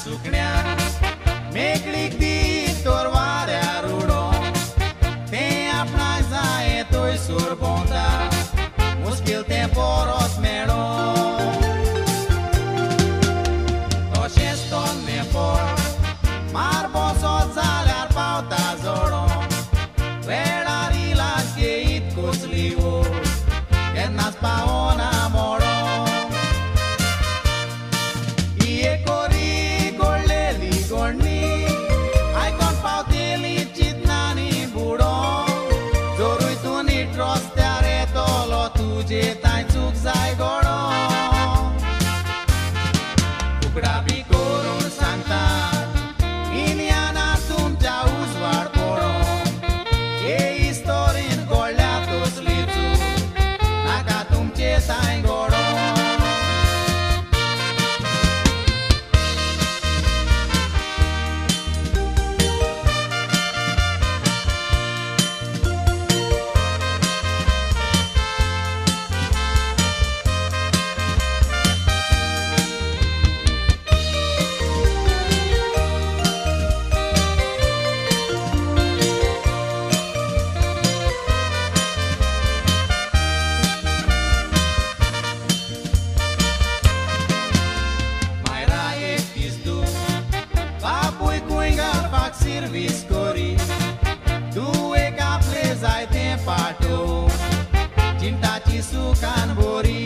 सुकण्या मेकळीक दी तर वाऱ्यार उडोवंक तें आपणाक जाय थंयसर भोंवता मुश्कील तें परत मेळोंक तशेंच तन्नेपण मार बसत जाल्यार पावता जोडोंक वेळार इलाज घेयत कसली वस्त केन्नाच पावना मोडोंक ही एकोरी गोडलेली गोडणी आयकोन पावतेली चिंतनांनी बुडोंक जरूय तूं नीट रस्त्यार येतलो तुजे तांय चूक जाय घडोंक उकडा बी करून सांगता तुमच्या उजवाड पडोंक हे इस्तोरीन घडल्या तसली चूक नाका तुमचे तांय घडोंक. सर्वीस करी तूं एक आपले जाय तें पाटोवंक चिंताची सुखान बोरी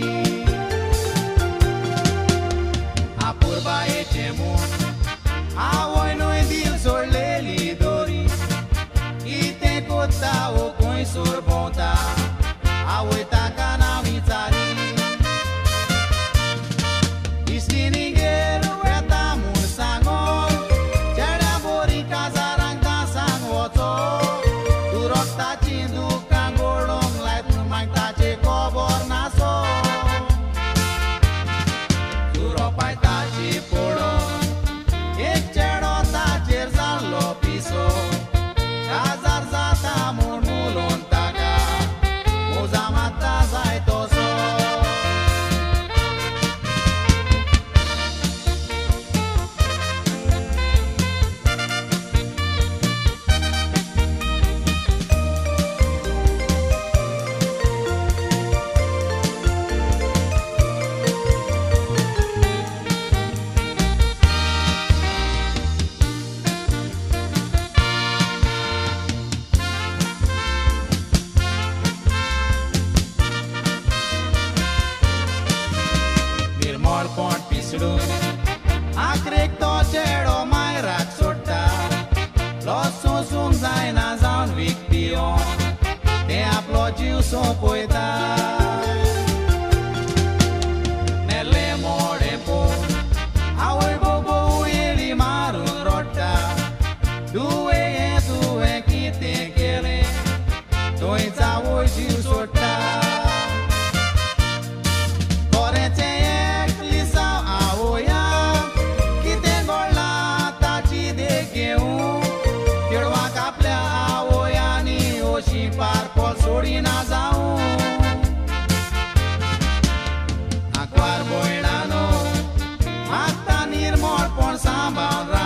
आपुरबायेचें म्हूण आवय न्हय दिल सोडलेली दोरी कितें कोत्ता वो खंयसर भोंवता आवय ताका ना विचारी इश्टिणीगेर वेता म्हूण सांगोन चेड्या बोरी काजारांक दासांक वचो तूं रक्ताचीं दुकां गळोवंक लायत म्हूण मागीर ताचें खबर नासो चुरो पाय ताची पळोवन एक चेडो ताचेर जाल्लो पिसो काजार जाता म्हूण उलोवन ताका मोजा मात्ता जाय तसो. निर्मळपण पिसडून आखरेक तो चेडो मायराक सोडटा लॉस सोंसूंक जायना जावन वीख पियोन तें आपलो जीव सोंपयता मेल्लें मोडें पोवन आवय बोबो येळी मारून रडटा तुवें हें तुवें कितें केलें थंयच आवय जीव सोडटा. सोडिना जाऊं आंकवार भयणानो मागता निर्मळपण सांबाळ.